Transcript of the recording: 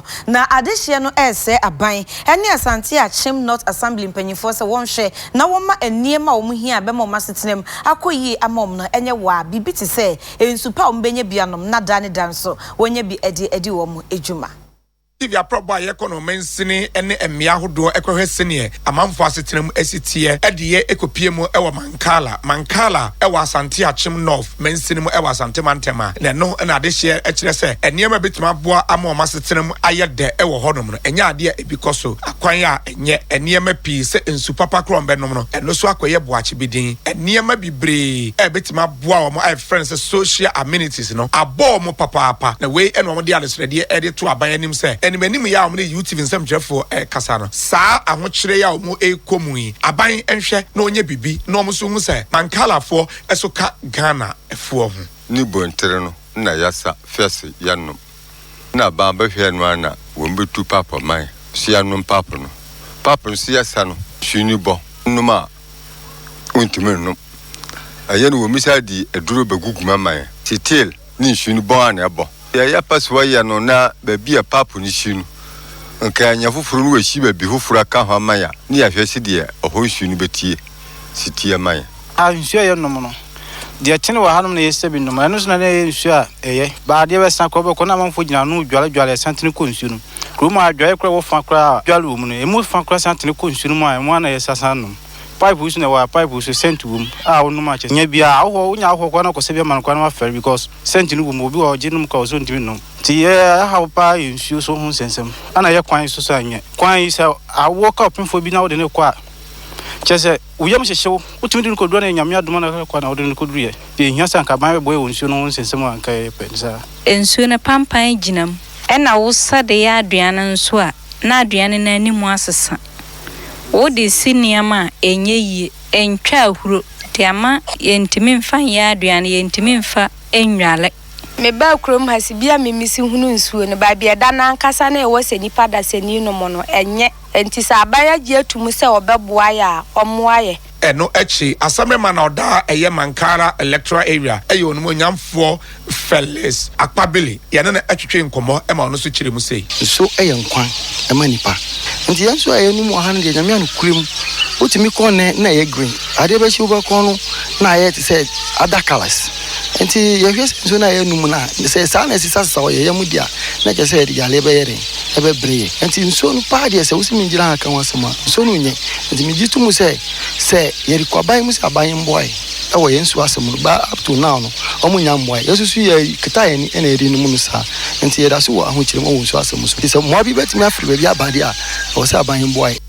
wɔn. Na adehyeɛ no resrɛ aban ne Asante Akyem North Assembly mpanyinfoɔ sɛ wɔnhwɛ na wɔmma nneɛma a wɔn hia a ɛbɛma wɔn asetena mu akɔ yie ama wɔn no nyɛ waa, biribi te sɛ nsu pa a wɔbɛnya bi anom na da ne da nso wɔanya bi de adi wɔn dwuma. TV aprɔbɔ a yɛkɔ no mansini ne mmea ahodoɔ kɔhwɛ seneɛ amanfoɔ asetena mu si teɛ de yɛ kɔpie mu wɔ Mankala, Mankala wɔ Asante Akyem North mansini mu wɔ Asante mantam a na ɛno na adehyeɛ kyerɛ sɛ nneɛma a ɛbɛtumi aboa ama wɔn asetena mu ayɛ dɛ wɔ hɔnom no ɛnyɛ adeɛ a ɛbi kɔ so akwan a ɛnyɛ nneɛma pii sɛ nsu papa korɔ wɔbɛnom no ɛno nso akɔyɛ boakye bi din nneɛma bebree a ɛbɛtumi aboa wɔn a yɛfrɛ no sɛ social amenities no abɔ wɔn papaapa na wei na wɔde adesrɛdeɛ de to aban anim sɛ animanim yi a wɔne UTV nsɛmtwerɛfoɔ rekasa no, saa ahokyerɛ yi a wɔrekɔ mu yi, aban nhwɛ na ɔnyɛ biribi na wɔn nso hu sɛ Mankalafoɔ nso ka Ghanafoɔ ho. Ne bontsir no nna yɛasa fiase yɛnom. Nna aban bɛhwɛɛ no ara na wɔmbetu paap ma hɛn so yɛanom paap no. Paap no so yɛsa no, nsu no bɔ nom a wonntumi nnom. Ɛyɛ no wɔmmisa de aduro bɛgugu mu ama yɛn. Titeel ne nsu no bɔn a na ɛbɔ. Deɛ yɛpɛ sɛ wɔyɛ no na baabi a paap no si no, nka yɛanya foforɔ na wɔasi baabi foforɔ aka ho ama yɛn a, ne yɛahwɛ sɛdeɛ ɛhɔ nsuo no bɛtie si teɛ ma yɛn. A nsuo a yɛnom no, deɛ ɛkyene wɔ hanom na yɛsa bi nom. Ɛno nso na na ɛyɛ nsuo a ɛyɛ. But adeɛ bɛsa koraa wobɛkɔ na amanfoɔ gyina ano redwaredware ɛsan tene kɔ nsuo no mu. Kurom ha adwaeɛ koraa ɛwɔ fa koraa a dware wɔ mu no, ɛmu fa koraa san tene kɔ nsuo no mu a ɛmu ara na yɛsa san nom. Pipe so na ɛwɔ ha, pipe so scent wɔ mu a wonom a kyerɛ sɛ nya biara ahohɔ, wonya ahohɔ koraa na ɔkɔsa bi ama no koraa na wafɛre because scent no wɔ mu. Obi wɔ hɔ ɔgye nom koraa ɔsɛ ɔntumi nnom. Nti yɛ ɛhaw paa yɛ nsuo so ho nsɛnsɛm. Ɛna yɛ kwan so so anyɛ. Kwan yi sɛ awoɔ ka ɔpemfoɔ bi na wode no rekɔ a, kyerɛ sɛ wo yam hyehye wo, wotumi de no kɔduru a na ɛyɛ Nyame adom a na kɔ na wode no kɔduruiɛ. Nti ɛhia sɛ anka aban bɛboa yɛ wɔ nsuo no ho nsɛnsɛm a anka yɛpɛ no saa. Nsuo no pampan gyina mu. Ɛna wo sa de yɛ aduane nso a, na aduane no anim asesa. Wo de si nneɛma a, ɛnyɛ yie. Ɛntwa ahuro. Nti ama yɛntumi mfa nyɛ aduane, yɛntumi mfa nnwale. Mebaa kurom ha se bia me misi hunu nsuo no, baabi ɛda no ankasa na ɛwɔ sɛ nipa dasani nom no, ɛnyɛ. Enti sɛ aban agye ato mu sɛ ɔbɛboa yɛ a, ɔmmoa yɛ. Ɛno akyi, Asamema na ɔda a ɛyɛ Mankara Electoral Area yɛ Onimuonyamfoɔ Felix Akpabili. Yɛne no twetwee nkɔmmɔ ma ɔno nso kyerɛɛ mu sei. Nsuo yɛ nkwa ma nipa. Nti yɛn nso a yɛnom wɔ ha no deɛ Nyame anokorɛ mu wotumi kɔ nnɛ na ɛyɛ green adeɛ bɛkye wobɛkɔ no na ayɛ te sɛ other colours. Nti yɛhwɛ sɛ nsuo no a yɛnom no a sɛ saa na ɛsesasesa wɔ yɛn yam deɛ a na kyerɛ sɛ yɛde yareɛ bɛyɛ dɛn ɛbɛbrɛ yɛn. Nti nsuo no paa deɛ sɛ wose mengyina ha ka ho asɛm a nsuo no nyɛ. Nti megye to mu sɛ sɛ yɛde kɔ aban mu sɛ aban mmoa yɛn wɔ yɛn nsuo asɛm no but up to now no wɔn nnya mmoa yɛn. Yɛn nso yɛ keta yɛn ani na yɛde nom no saa. Nti yɛda so wɔ ahokyere mu wɔ nsuo asɛm so. Nti sɛ mmoa bi bɛtumi afiri baabi aba deɛ a ɛwɔ sɛ aban mmoa yɛn.